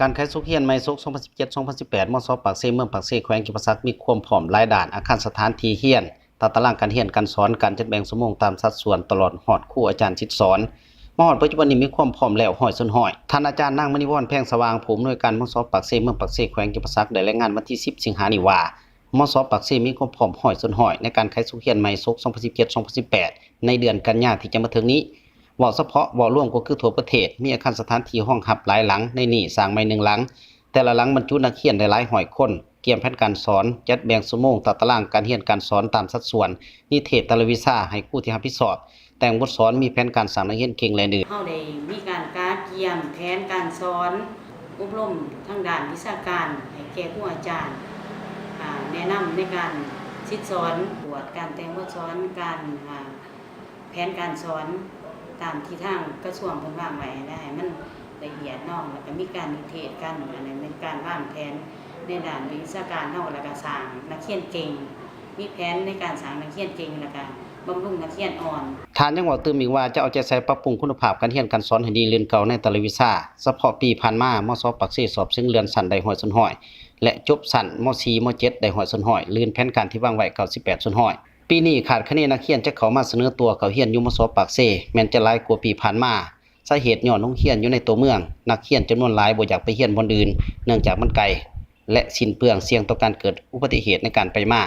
ການຂາຍສົກຮຽນໃໝ່ສົກ ສອງພັນສິບເຈັດ ສອງພັນສິບແປດ ມສ ປາກເຊ ເມືອງປາກເຊ ແຂວງຈຳປາສັກ ມີຄວາມພ້ອມຫຼາຍດ້ານ, ອາຄານສະຖານທີ່ຮຽນ, ຕາຕະລາງການຮຽນການສອນ, ການຈັດແບ່ງຊົ່ວໂມງຕາມສັດສ່ວນ ຕະຫຼອດຮອດຄູອາຈານສິດສອນ. ມາຮອດປັດຈຸບັນນີ້ມີຄວາມພ້ອມແລ້ວ ຮ້ອຍສ່ວນຮ້ອຍ. ທ່ານອາຈານນາງ ມະນີວອນ ແພງສະຫວ່າງ ຜູ້ອຳນວຍການ ມສ ປາກເຊ ເມືອງປາກເຊ ແຂວງຈຳປາສັກ ໄດ້ລາຍງານວັນທີ ສິບ ສິງຫານີ້ວ່າ ມສ ປາກເຊ ມີຄວາມພ້ອມ ຮ້ອຍສ່ວນຮ້ອຍ ໃນການຂາຍສົກຮຽນໃໝ່ສົກ ສອງພັນສິບເຈັດ ສອງພັນສິບແປດ ໃນເດືອນກັນຍາທີ່ຈະມາເຖິງນີ້. ເວົ້າສະເພາະ, ເວົ້າລວມກໍຄືທົ່ວປະເທດ ມີອາຄານສະຖານທີ່ຮອງຮັບຫຼາຍຫຼັງ, ໃນນີ້ສ້າງໃໝ່ໜຶ່ງຫຼັງ, ແຕ່ລະຫຼັງບັນຈຸນັກຮຽນໄດ້ຫຼາຍຮ້ອຍຄົນ, ກຽມແຜນການສອນ, ຈັດແບ່ງຊົ່ວໂມງຕາຕະລາງການຮຽນການສອນຕາມສັດສ່ວນ, ນິເທດແຕ່ລະວິຊາໃຫ້ຄູທີ່ຮັບຜິດຊອບ, ແຕ່ງບົດສອນ, ມີແຜນການສ້າງນັກຮຽນເກັ່ງ ແລະ ອື່ນໆ. ເຮົາໄດ້ມີການກະກຽມແຜນການສອນ, ອົບຮົມທາງດ້ານວິຊາການໃຫ້ແກ່ຄູອາຈານ, ອາ, ແນະນຳໃນການສິດສອນ, ກວດການແຕ່ງບົດສອນ, ການ, ອາ, ແຜນການສອນຕາມທີ່ທາງກະຊວງເພິ່ນວາງໄວ້ໃຫ້ມັນລະອຽດເນາະ, ແລ້ວກະມີການນິເທດກັນ, ອັນນັ້ນແມ່ນການວາງແຜນໃນດ້ານວິຊາການເຮົາ, ແລ້ວກະສ້າງນັກຮຽນເກັ່ງ, ມີແຜນໃນການສ້າງນັກຮຽນເກັ່ງ, ແລ້ວກະບຳລຸງນັກຮຽນອ່ອນ. ທ່ານຍັງເວົ້າຕື່ມອີກວ່າ ຈະເອົາໃຈໃສ່ປັບປຸງຄຸນນະພາບການຮຽນການສອນໃຫ້ດີລື່ນເກົ່າໃນແຕ່ລະວິຊາ. ສະເພາະປີຜ່ານມາ, ມສ ປາກເຊສອບເສັງເລື່ອນຊັ້ນໄດ້ຮ້ອຍສ່ວນຮ້ອຍ ແລະ ຈົບຊັ້ນ ມ.ສີ່ ມ.ເຈັດ ໄດ້ຮ້ອຍສ່ວນຮ້ອຍ, ລື່ນແຜນການທີ່ວາງໄວ້ ເກົ້າສິບແປດສ່ວນຮ້ອຍ. ປີນີ້ຄາດຄະເນນັກຮຽນຈະເຂົ້າມາສະເໜີຕົວເຂົ້າຮຽນຢູ່ ມສ ປາກເຊ ແມ່ນຈະຫຼາຍກວ່າປີຜ່ານມາ, ສາເຫດຍ້ອນໂຮງຮຽນຢູ່ໃນຕົວເມືອງ, ນັກຮຽນຈຳນວນຫຼາຍບໍ່ຢາກໄປຮຽນບ່ອນອື່ນ ເນື່ອງຈາກມັນໄກ ແລະ ສິ້ນເປືອງ, ສ່ຽງຕໍ່ການເກີດອຸບັດຕິເຫດໃນການໄປມາ.